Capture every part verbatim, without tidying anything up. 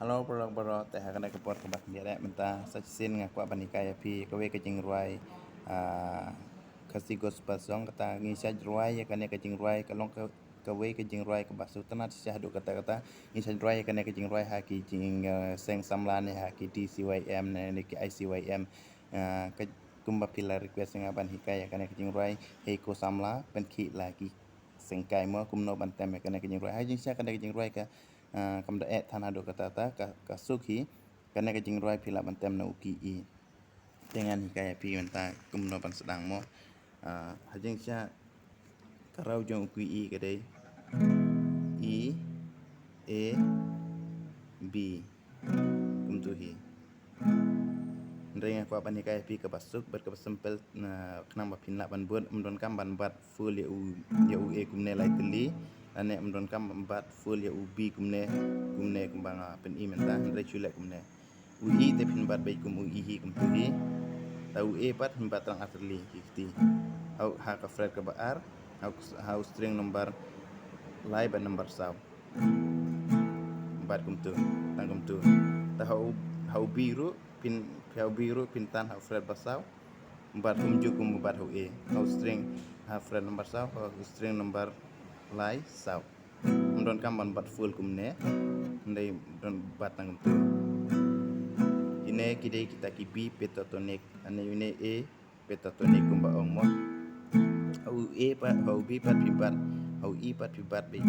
Hello, paralok baroh, te ha kane ka por kaba khyndiat mynta sa shisien nga kwah ban hikai ïa phi kawei ka jingrwai, ah, Khasi Gospel Song. Kata ngi shait rwai ïa kane ka jingrwai ka long ka, kawei ka jingrwai kaba sngewtynnat shisha haduh katta katta. Ngi shait rwai ïa kane ka jingrwai ha ki jing, ah, seng samla ne ha ki D C Y M ne, ne ki I C Y M. Ah, ka kumba phi la request nga ban hikai ïa kane ka jingrwai, hei ko samla, pynkhih la ki seng kai mo kumno ban tem ïa kane ka jingrwai. Ha jingshisha kane ka jingrwai ka, ah, kam da eh than haduh katta katta, ka, ka suk hi. Kane ka jingrwai phi lah ban tem na u key E. Te ngan hikai ïa phi mynta kumno ban sdang mo. Ah, ha jingshisha ka raw jong u key E ka dei E, A, B. Kumtu hi. Hynrei nga kwah ban hikai ïa phi kaba suk bad kaba simple, na khnang ba phin lah ban bud. Ym donkam ban bat full ïa u, ïa u A kumne lai tylli, lane ym donkam ban bat full ïa u B kumne, kumne kumba nga pyni mynta, hynrei shu leh kumne. U E te phin bat beit kum u E hi kumtu hi. Ta u A pat phin bat tang ar tylli ki kti. Ha u, ha ka fret kaba ar, ha u, ha u string number lai bad number saw. Bat kumtu, tang kumtu. Ta ha u, ha u B ruh phin, ha u B ruh phin tan ha u fret ba saw. Bat kumjuh kum bat ha u A. Ha u string, ha fret number saw, ha u string number lai saw. Ym donkam ban bat full kumne. Hynrei don bat tang kumtu. Kine ki dei kita ki B pentatonic. Ane une A pentatonic kumba ong mo. Ha u A pat, ha u B pat phi bat, ha u E pat phi bat beit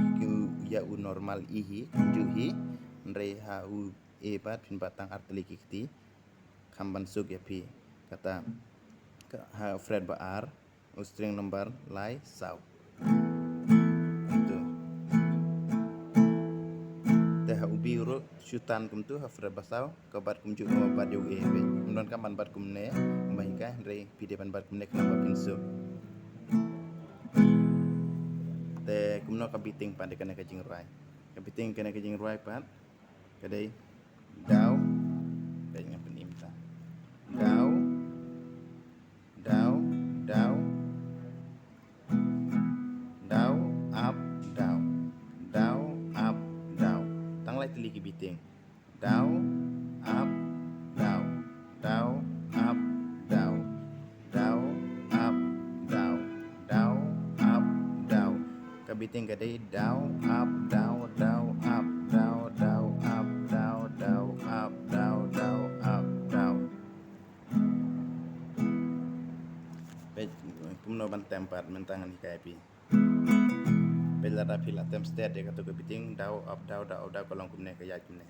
ïa u normal E hi, kumjuh hi. Hynrei ha u A pat phin bat tang ar tylli ki kti. Kham ban suk ïa phi. Kata, ka, ha fret ba ar, u string number lai saw. Kumtu. Te ha u B ruh shu tan kumtu ha fret ba saw, ka bat kumjuh kumba bat ïa u A beit. Ym donkam ban bat kumne, kumba hikai, hynrei phi dei ban bat kumne khnang ba phin suk. Te kumno ka beating pat ïa kane ka jingrwai. Ka beating kane ka jingrwai pat ka dei daw, dei ngan pyni mynta. Daw, daw, daw, daw, up, daw, daw, up, daw. Tang lai tylli ki beating. Daw, up, daw, daw, up, daw, daw, up, daw, daw, up, daw. Ka beating ka dei daw, up, daw, daw, up, daw, daw, up, daw, daw, up, daw, daw, up, daw. Peit kumno ban tem pat mynta ngan hikai phi. Peit lada phi la tem stet ïa kato ka beating daw up daw daw up daw ka long kumne ka ïaid kumne.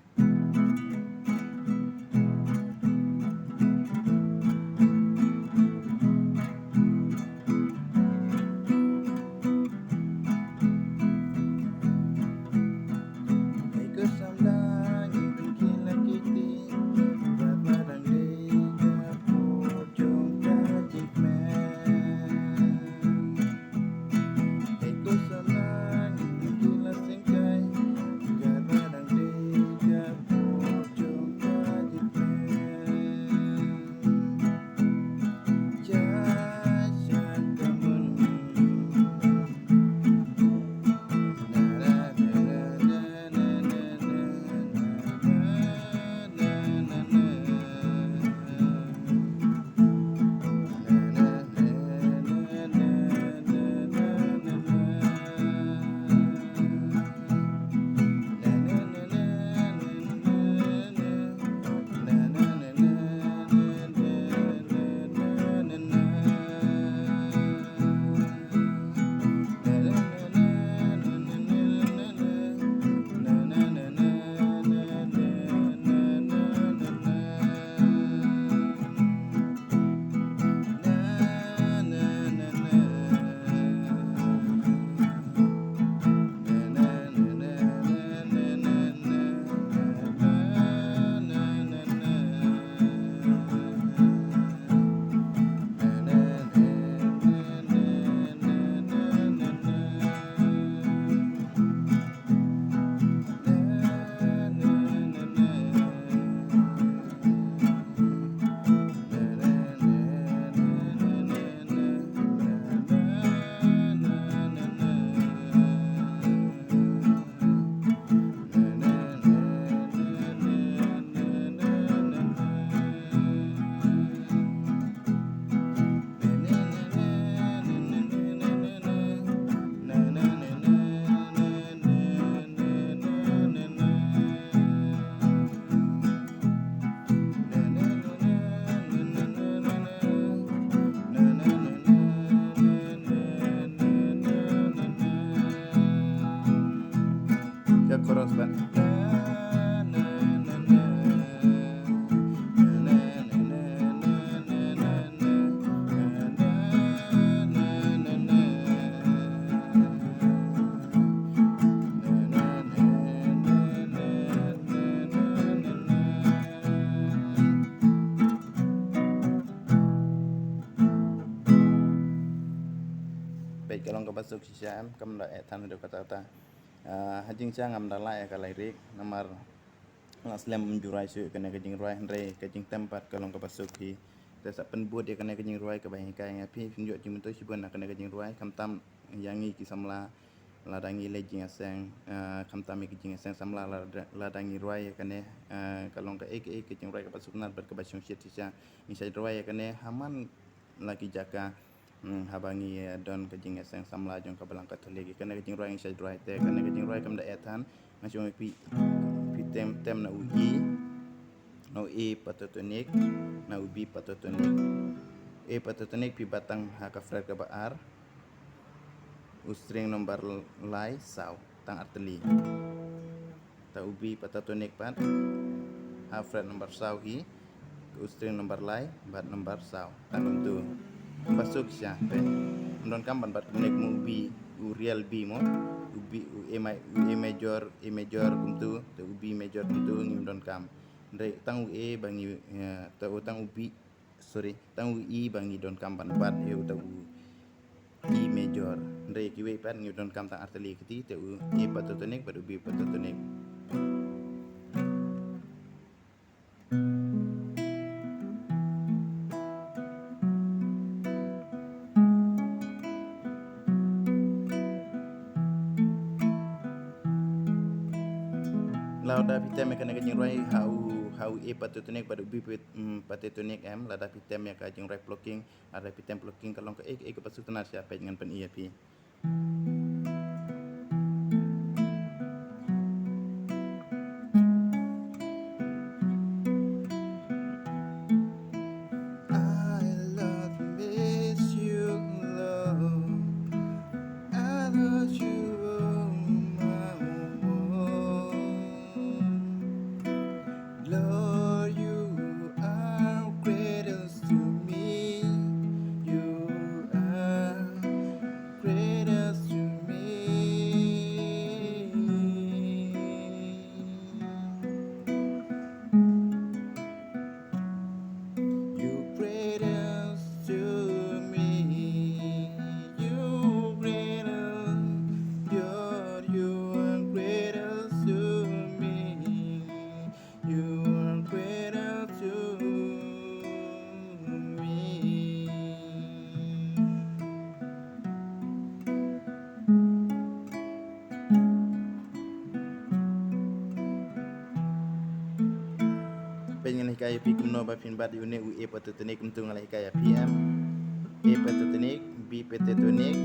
Hei ko samla ngin pynkhih la ki kti, kaba dang dei ka por jong ka jingkmen. Hei ko samla ngin pynkhih la seng kai, kaba dang dei ka Kaba suk shisha em, kam da eh than haduh katta katta. Ah, ha jingshah ngam da lah ïa ka lyric, namar la slem ym ju rwai shuh kane ka jingrwai, hynrei ka jingtem pat ka long kaba suk hi. Te sa pynbud ïa kane ka jingrwai kaba hikai ïa phi, phin ïoh jingmyntoi shibun na kane ka jingrwai, khamtam ïa ngi ki samla, lada ngi leh jingïaseng, ah, khamtam ïa ki jingïaseng samla, lada, lada ngi rwai ïa kane, ah, ka long kaei kaei ka jingrwai kaba suk bha bad kaba shongshit shisha. Ngi sa rwai ïa kane ha man la ki jaka, Hmm, haba ngi, eh, don ka jingïaseng samla jong ka Balang Katholik. Kane ka jingrwai ngi sa rwai te, kane ka jingrwai kam da eh than, nga shu ong phi, phi tem, tem na u E, na u A pentatonic, na u B pentatonic. A pentatonic phi bat tang ha ka fret kaba ar, u string number lai saw, tang artylli. Ta u B pentatonic pat ha fret number saw hi, u string number lai bad number saw. Tang kumtu. Ba suk shisha peit. Ym donkam ban bat kumne kum u B, u real B mo. U B, u A ma-, u A major, A major kumtu, ta u B major kumtu ngim donkam. Hynrei tang u A ba ngi, eh, ta u tang u B, sorry, tang u E ba ngi donkam ban bat ïa uta u E major. Hynrei kiwei pat ngi donkam tang artylli ki kti, te u A pentatonic bad u B pentatonic. Lada phi tem ïa kane ka jingrwai ha u, ha u A pentatonic bad u B pet-, mm, pentatonic em, lada phi tem ïa ka jingrwai plucking, lada phi tem plucking ka long kaei kaei kaba suk tynnat shisha, peit ngan pyni ïa phi. I love miss you, love. I love you, oh my world. Lord, you are greatest to me. You are greatest to me. You greatest to me. You greatest. You're, you are greatest to me. You are greater to me. Peit ngan hikai ïa phi kumno ba phin bat ïa une u A pentatonic, kumtu nga la hikai ïa phi em. A pentatonic, B pentatonic.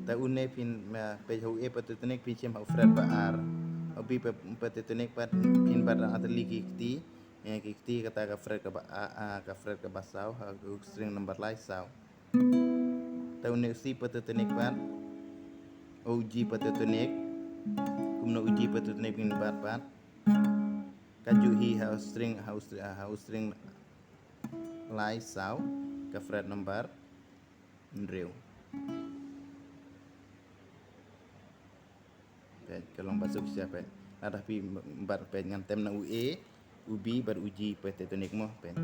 Ta une phin, ah, peit ha u A pentatonic phin shim ha u fret ba ar. Ha u B pe-, pentatonic pat phin bat ha u artylli ki kti. Eh, ki kti kata ka fret kaba a, a, ka fret kaba saw, ha u string number lai saw. Ta une u C pentatonic pat. U G pentatonic. Kumno u G pentatonic phin bat pat. Kajuh hi ha u string, ha u str-, ha u string lai saw, ka fret number hynriew. Peit, ka long ba suk shisha peit. Lada phi bat peit ngan tem na u A, u B bad u G pentatonic mo peit.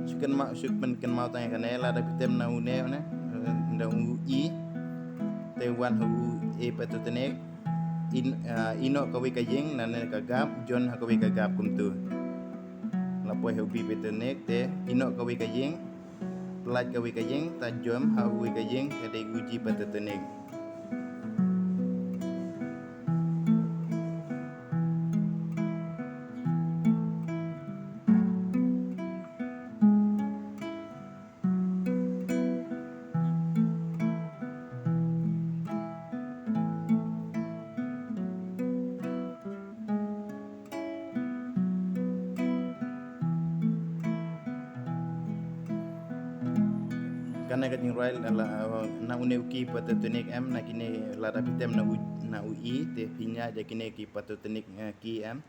Shu kynmaw, shu pynkynmaw tang ïa kane, lada phi tem na une, une, eh, na u E, te wan ha u A pentatonic, in, ah, ïehnoh kawei ka ïing, nangne ka gap, jom ha kawei ka gap kumtu. La poi ha u B pentatonic, te ïehnoh kawei ka ïing, pyllait kawei ka ïing, ta jom ha kawei ka ïing, ka dei u G pentatonic. Kane ka jingrwai la, la, na une u key pentatonic em, na kine lada phi tem na u, na u E, te phin ïaid ïa kine ki pentatonic, eh, key em.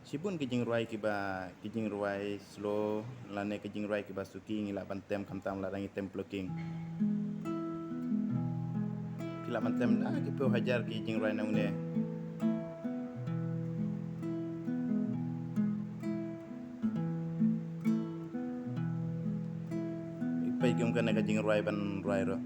Shibun ki jingrwai kiba, ki jingrwai slow lane ki jingrwai kiba suki ngi lah ban tem khamtam lada ngi tem plucking. Ki lah ban tem da ki phew hajar ki jingrwai na une. Peit kum kane ka jingrwai ban rwai ruh.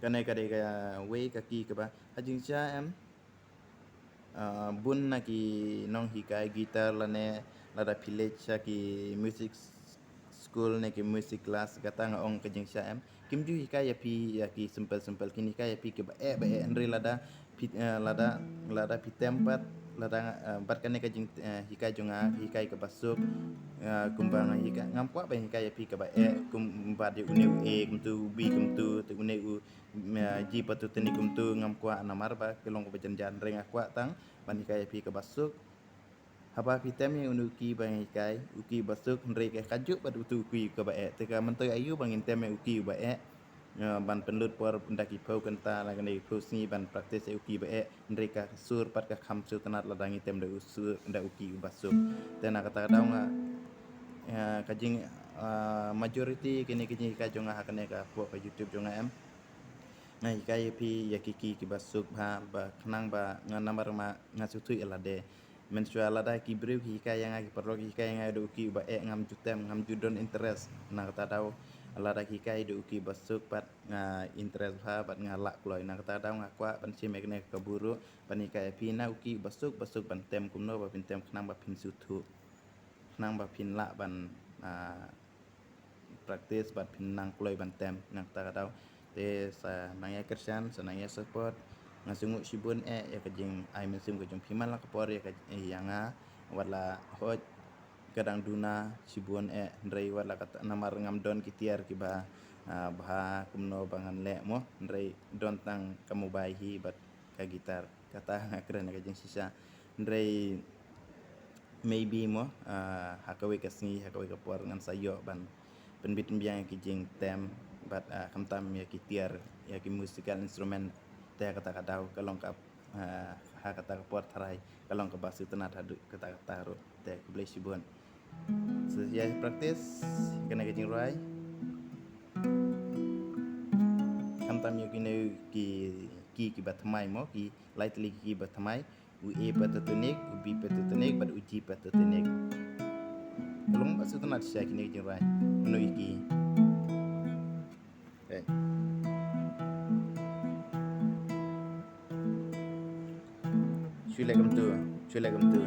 Kane ka dei kawei ka ki kaba ha jingshisha em. Ah, bun na ki nonghikai guitar lane lada phi leit sha ki music school ne ki music class, kata nga ong ka jingshisha em. Kim ju hikai ïa phi ïa ki simple simple, kin hikai ïa phi kiba eh ba eh. Hynrei lada phi, eh, lada, lada phi tem pat, lada, eh, bad kane ka jing, eh, hikai jong nga, hikai kaba suk, eh, kumba nga hikai, ngam kwah ban hikai ïa phi kaba eh, kumba dei une u A kumtu, u B kumtu, te une u, eh, G pentatonic kumtu, ngam kwah namar ba ka long kaba jan jan. Hynrei nga kwah tang ban hikai ïa phi kaba suk. Haba phi tem ïa une u ki ba nga hikai, u ki ba suk, hynrei ka kajuh bad utu u ki kaba eh. Te ka myntoi aïu ba ngin tem ïa u ki ba eh? Ïa, ban pynlut por da ki phew kynta lane ki phew sngi ban practice ïa u ki ba eh, hynrei ka sur pat ka kham sngewtynnat lada ngi tem da u sur, da u ki uba suk. Te na kata ka daw nga, ïa, ka jing, ah, majority kine ki jinghikai jong nga ha kane ka, hapoh ka YouTube jong nga em, nga hikai ïa phi ïa ki ki kiba suk bha, ba khnang ba nga namar ma nga sngewthuh ïa lade. Mynshuwa lada ki briew ki hikai ïa nga, ki paralok ki hikai ïa nga da u ki uba eh, ngam ju tem, ngam ju don interest. Na kata daw lada ki hikai da u ki uba suk pat nga interest bha bad nga lah kloi. Na kata daw nga kwah ban shim ïa kane ka kabu ruh ban hikai ïa phi na u ki uba suk, ba suk ban tem kumno ba phin tem khnang ba phin sngewthuh, khnang ba phin lah ban, ah, practice bad phin nang kloi ban tem. Na kata ka daw te sa nang ïa kyrshan, sa nang ïa support. Nga sngewnguh shibun eh ïa ka jingai mynsiem ka jong phi man la ka por ïa ka, ïa nga, wat la hooid ka dang duna shibun eh, hynrei wat la kata namar ngam don ki tiar kiba, ah, bha kumno ba ngan leh mo, hynrei don tang ka mobile hi bad ka guitar. Kata nga kren ka jingshisha. Hynrei maybe mo, ah, ha kawei ka sngi, ha kawei ka por ngan sa ïoh ban pynbit pynbiang ïa ki jingtem bad, ah, khamtam ïa ki tiar, ïa ki musical instrument. Te ha kata ka daw ka long ka, ah, ha kata ka por tharai ka long kaba sngewtynnat haduh katta katta ruh. Te khublei shibun. Sa ïa practice kane ka jingrwai. Khamtam ïa kine ki, ki kiba thymmai mo, ki lai tylli ki kiba thymmai. U A pentatonic, u B pentatonic bad u G pentatonic. Ka long ba sngewtynnat shisha kine ki jingrwai. Mano ïa ki? Okay. Shu leh kumtu, shu leh kumtu.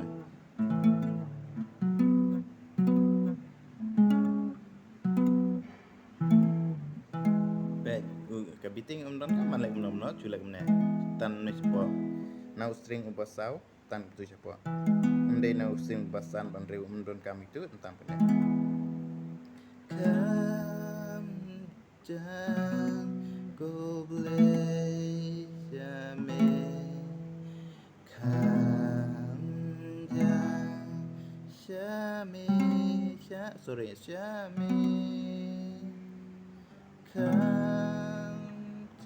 Peit, u, ka beating um don ka, man leh kumno kumno, shu leh kumne. Tan ne shapoh. Na u string uba saw, tan kumtu shapoh. Ym dei na u string uba san ban riew, um don kam itu, tan kumne. Kham jan ko Blei sha me. Kham jan sha me, sha, sorry, sha me. Kham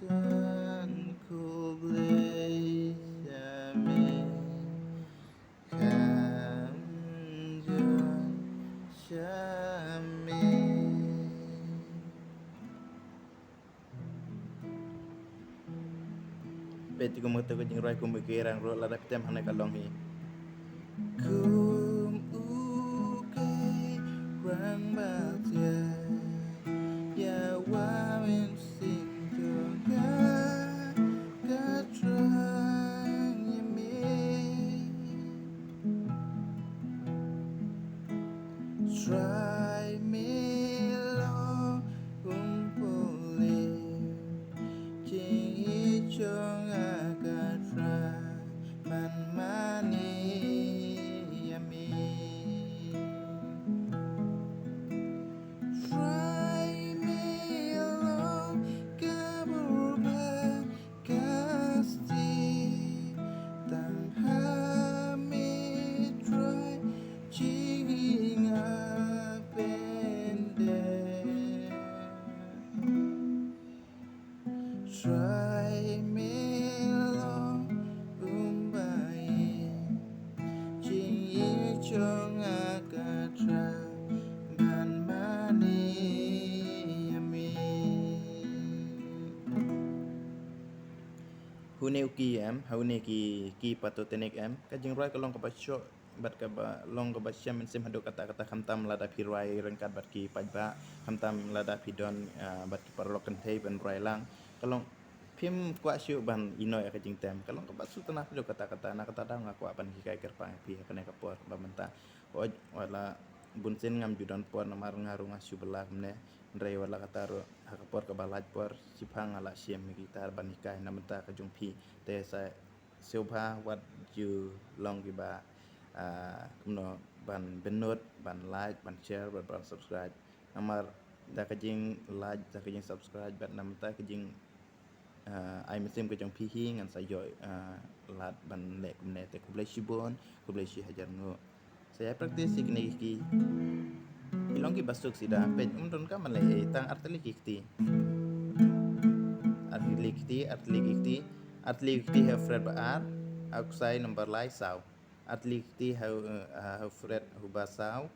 jan ko Blei sha me. Kham jan sha me. Peit kumta ka jingrwai kum u Keirang ruh, lada phi tem hangne ka long hi. Kum u Keirang ba thiah, ïa wan mynsiem jong nga ka thrang ïa me. Trai me long um pule, jingïeit jong nga ka thrang ban mane ïa me. Trai me long ka bor ba ka stieh, tang ha me Trai jingïap pyndep. Trai me long um ba ïeit, jingïeit jong nga ka thrang ban mane ïa me. Hune u key em, hune ki, key pentatonic em, ka jingrwai ka long kaba shoh bad kaba long kaba shem mynsiem haduh katta katta, khamtam lada phi rwai ryngkat bad ki paidbah, khamtam lada phi don, ah, bad ki paralok kynthei ban rwai lang. Ka long phim kwah shuh ban ïehnoh ïa ka jingtem. Ka long kaba sngewtynnat haduh katta katta, na kata daw nga kwah ban hikai kyrpang ïa phi ha kane ka por ba mynta. Hooid, wat la bun sien ngam ju don por namar nga ruh nga shu bylla kumne. Hynrei wat la kata ruh ha ka por kaba lait por, shiphang nga la shim ïa kita ban hikai na bynta ka jong phi. Te sa sngewbha wat ju long kiba, ah, kumno, ban bynnud, ban like, ban share, ban, ban subscribe. Namar da ka jing like, da ka jing subscribe bad na bynta ka jing, ah, ai mynsiem ka jong phi hi ngan sa ïoh, ah, lad ban leh kumne. Te khublei shibun, khublei shi hajar nguh. Sa ïa practice ïa kine ki key. Ki long kiba suk sida, peit, ym don kam leh ei, tang artylli ki kti. Artylli ki kti, artylli ki kti, artylli ki kti ha u fret ba ar, ha u ksai number lai saw. Artylli ki kti ha u, eh, ha u fret uba saw.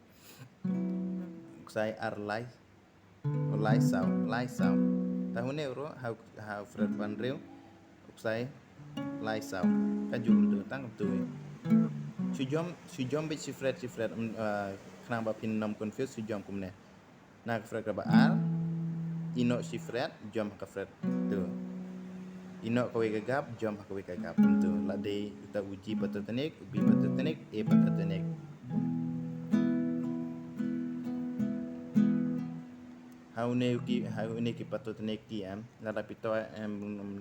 U ksai ar lai, lai saw, lai saw. Te hune ruh ha u, ha u fret ba hynriew, u ksai lai saw. Ka jur kumtu, tang kumtu. Shu jom, shu jom beit shi fret, shi fret, mm, eh, khnang ba phin ym confuse, shu jom kumne. Na ka fret kaba ar, ïehnoh shi fret, jom ha ka fret tu. Ïehnoh kawei ka gap, jom ha kawei ka gap. Kumtu, la dei uta u G pentatonic, u B pentatonic, A pentatonic. Ha une u key, ha une ki pentatonic key em, lada phi to em,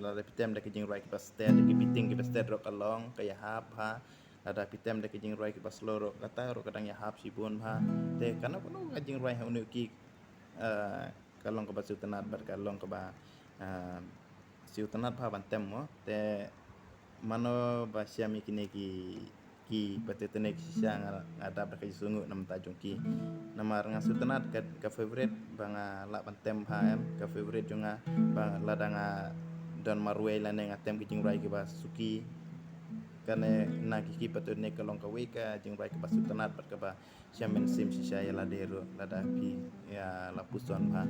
lada phi tem da ki jingrwai kiba stet, da ki beating kiba stet ruh ka long, ka ïahap bha. Lada phi tem da ki jingrwai kiba slow ruh, kata ruh ka dang ïahap shibun bha. Te kano kano ka jingrwai ha une u key, eh, ka long kaba sngewtynnat bad ka long kaba, eh, sngewtynnat bha ban tem mo. Te mano ba shem ïa kine ki, ki pentatonic shisha nga, nga dap da ka jingsngewnguh na bynta jong ki. Namar nga sngewtynnat ka, ka favorite ba nga lah ban tem bha em, ka favorite jong nga ba lada nga don marwei lane nga tem ki jingrwai kiba suki. Kane na ki, ki pentatonic ka long kawei ka jingrwai kaba sngewtynnat bad kaba shem mynsiem shisha ïa lade ruh lada phi ïa la puson bha.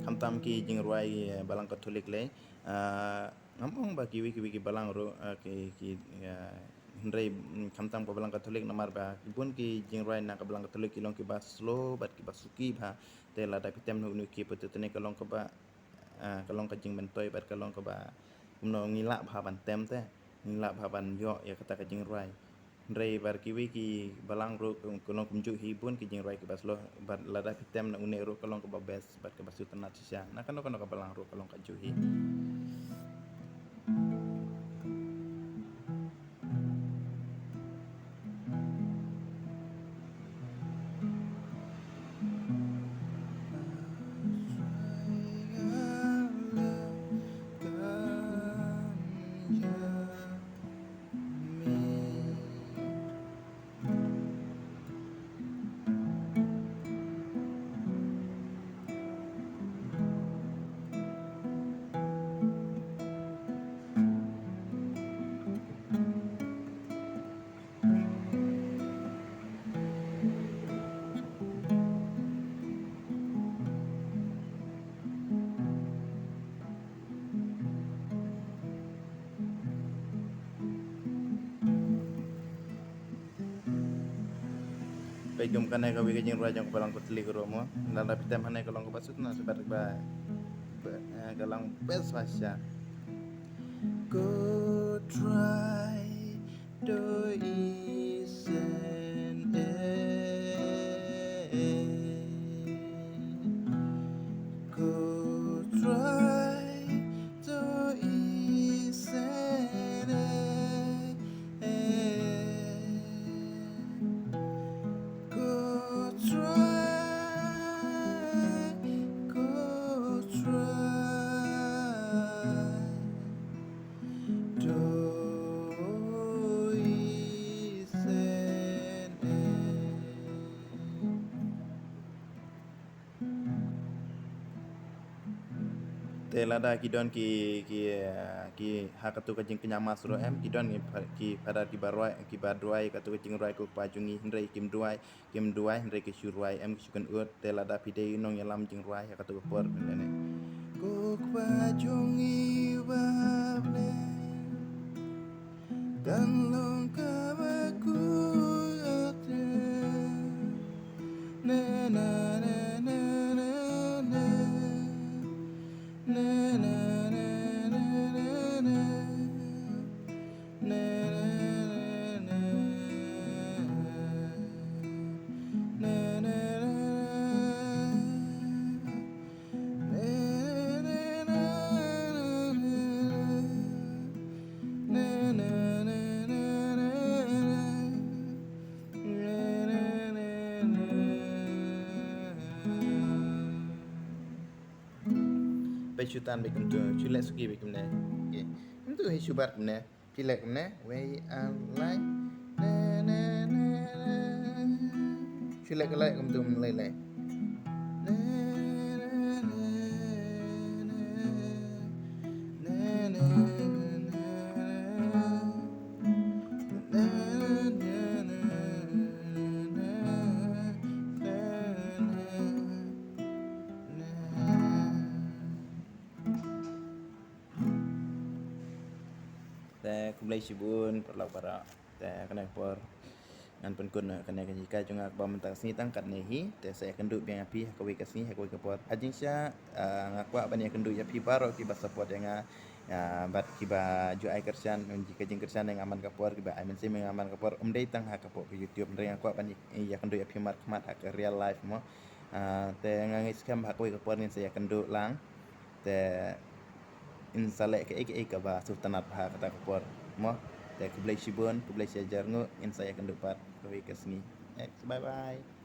Khamtam ki jingrwai, eh, balang Katholik lei, ah, ngam ong ba kiwei kiwei ki balang ruh, ah, ki, ki, ah, hynrei, mm, khamtam ka balang Katholik namar ba ki bun ki jingrwai na ka balang Katholik ki long kiba slow bad kiba suki bha. Te lada phi tem na une u key pentatonic ka long kaba, ah, ka long ka jingmyntoi bad ka long kaba kumno ngi lah bha ban tem te, ngi lah bha ban ïoh ïa kata ka jingrwai. Hynrei bad kiwei ki balang ruh ka long kumjuh hi, bun ki jingrwai kiba slow, bad lada phi tem na une ruh ka long kaba best bad kaba sngewtynnat shisha. Na kano kano ka balang ruh ka long kajuh hi. Peit kum kane kawei ka jingrwai jong ka Balang Phuthli ka ruh mo. Lada phi tem hangne ka long kaba suk na, sa bad ba, ba, eh, ka long best version. Ko Trai to isen e. Ko Trai to isen e. Ko Trai, ko Trai. To isen e. Te lada ki don ki, ki, eh, ki ha katu ka jingkynmaw ruh em, ki don ki pha-, ki phadar kiba rwai, kiba duwai katu ka jingrwai Ko Kpa jong ngi, hynrei kim duwai, kim duwai, hynrei ki shu rwai, em ki shu kynud, te lada phi dei nongïalam jingrwai ha katu ka por, ne, ne. Ko Kpa jong ngi ba ha bneng, kan long kaba khuid ïa ka. Na, na, na, na. Na, na, na, na, na, na. Na, na, na, na, na. Na, na, na, na. Peit shu tan beit kumtu, shu leh suki beit kumne. Okay. Kumtu hi shu bat kumne. Phi leh kumne, wei ar lai. Na, na, na, na. Shu leh ka lai kumtu, leh, leh. Na, na, na, na. Na, na, na, na, na. Na, na, na, na, na. Na, na, na, na. Te khublei shibun paralok baroh. Te kane ka por ngan pynkut noh kane ka jinghikai jong nga kaba mynta ka sngi tang katne hi. Te sa ïakynduh biang ïa phi ha kawei ka sngi, ha kawei ka por. Ha jingshisha, ah, nga kwah ban ïakynduh ïa phi baroh kiba support ïa nga, ah, bad kiba ju ai kyrshan, ka jingkyrshan ïa nga man ka por, kiba ai mynsiem ïa nga man ka por. Ym dei tang ha ka por ka YouTube, hynrei nga kwah ban ïa, ïakynduh ïa phi markhmat ha ka real life mo. Ah, te nga ngeit skhem ba ha kawei ka por ngin sa ïakynduh lang. Te ngin sa leh kaei kaei kaba sngewtynnat bha ha kata ka por mo. Te khublei shibun, khublei shihajar nguh, ngin sa ïakynduh pat kawei ka sngi. Eh, bye bye.